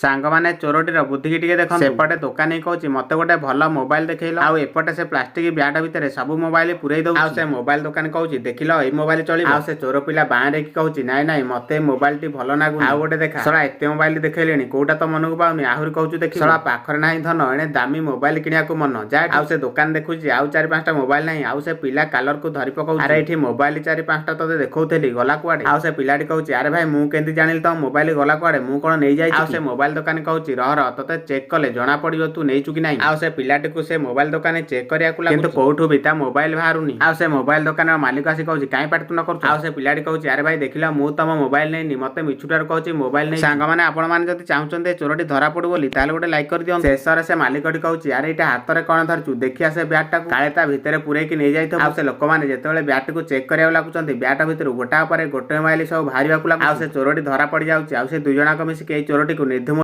ସାଙ୍ଗମାନେ, ଚୋରଟିର ବୁଦ୍ଧିକି ଟିକେ ଦେଖନ୍ତୁ। ସେପଟେ ଦୋକାନୀ କହୁଛି, ମତେ ଗୋଟେ ଭଲ ମୋବାଇଲ ଦେଖେଇଲ। ଆଉ ଏପଟେ ସେ ପ୍ଲାଷ୍ଟିକ ବ୍ୟାଗ ଭିତରେ ସବୁ ମୋବାଇଲ ପୁରେଇ ଦଉଛି। ଆଉ ସେ ମୋବାଇଲ ଦୋକାନୀ କହୁଛି, ଦେଖିଲ, ଏଇ ମୋବାଇଲ ଚଳିବ। ଆଉ ସେ ଚୋର ପିଲା ବାଁରେକି କହୁଛି, ନାଇଁ ନାଇଁ, ମତେ ମୋବାଇଲଟି ଭଲ ଲାଗୁନି, ଆଉ ଗୋଟେ ଦେଖା। ଶଳା, ଏତେ ମୋବାଇଲ ଦେଖେଇଲେଣି, କୋଉଟା ତ ମନକୁ ପାଉନି, ଆହୁରି କହୁଛୁ ଦେଖି। ଶଳା, ପାଖରେ ନାହିଁ ଧନ, ଏଣେ ଦାମୀ ମୋବାଇଲ କିଣିବାକୁ ମନ ଯା। ଆଉ ସେ ଦୋକାନ ଦେଖୁଛି ଆଉ ଚାରି ପାଞ୍ଚଟା ମୋବାଇଲ ନାହିଁ। ଆଉ ସେ ପିଲା କାଲରକୁ ଧରି ପକଉଛି, ଆରେ, ଏଠି ମୋବାଇଲ ଚାରି ପାଞ୍ଚଟା ତତେ ଦେଖଉଥିଲି, ଗଲା କୁଆଡେ? ଆଉ ସେ ପିଲାଟି କହୁଛି, ଆରେ ଭାଇ, ମୁଁ କେମିତି ଜାଣିଲି ତମ ମୋବାଇଲ ଗଲା କୁଆଡେ? ମୁଁ କଣ ନେଇଯାଇଛି? ଆଉ ସେ ମୋବାଇଲ ଦୋକାନୀ କହୁଛି, ରହ ରହ, ତତେ ଚେକ୍ କଲେ ଜଣା ପଡିବ ତୁ ନେଇଛୁ କି ନାହିଁ। ଆଉ ସେ ପିଲାଟିକୁ ସେ ମୋବାଇଲ ଦୋକାନୀ ଚେକ୍ କରିବାକୁ ଲାଗୁଛି, କିନ୍ତୁ କୋଉଠୁ ବି ତା ମୋବାଇଲ ବାହାରୁନି। ଆଉ ସେ ମୋବାଇଲ ଦୋକାନର ମାଲିକ ଆସି କହୁଛି, କାଇଁ ପାଟିତୁଣ୍ଡ କରୁଛ? ଆଉ ସେ ପିଲାଟି କହୁଛି, ଆରେ ଭାଇ, ଦେଖିଲ, ମୁଁ ତମ ମୋବାଇଲ ନେଇନି, ମତେ ମିଛୁଟାରୁ କହୁଛି ମୋବାଇଲ ନେଇ। ସାଙ୍ଗମାନେ, ଆପଣମାନେ ଯଦି ଚାହୁଁଛନ୍ତି ଏ ଚୋରଟି ଧରା ପଡୁ ବୋଲି, ତାହେଲେ ଗୋଟେ ଲାଇକ୍ କରିଦିଅନ୍ତୁ। ଶେଷରେ ସେ ମାଲିକଟି କହୁଛି, ଆରେ, ଏଇଟା ହାତରେ କଣ ଧରିଛୁ? ଦେଖିଆ ସେ ବ୍ୟାଗଟାକୁ, କାଳେ ତା ଭିତରେ ପୁରେଇକି ନେଇଯାଇଥିବ। ଆଉ ସେ ଲୋକମାନେ ଯେତେବେଳେ ବ୍ୟାଗଟିକୁ ଚେକ୍ କରିବାକୁ ଲାଗୁଛନ୍ତି, ବ୍ୟାଗ ଭିତରୁ ଗୋଟା ପରେ ଗୋଟେ ମୋବାଇଲ ସବୁ ବାହାରିବାକୁ ଲାଗୁଛି। ଆଉ ସେ ଚୋରଟି ଧରା ପଡି ଯାଉଛି। ଆଉ ସେ ଦୁଇ ଜଣଙ୍କ ମିଶିକି ଏଇ ଚୋରଟିକୁ ନିର୍ଦ୍ଧୁମ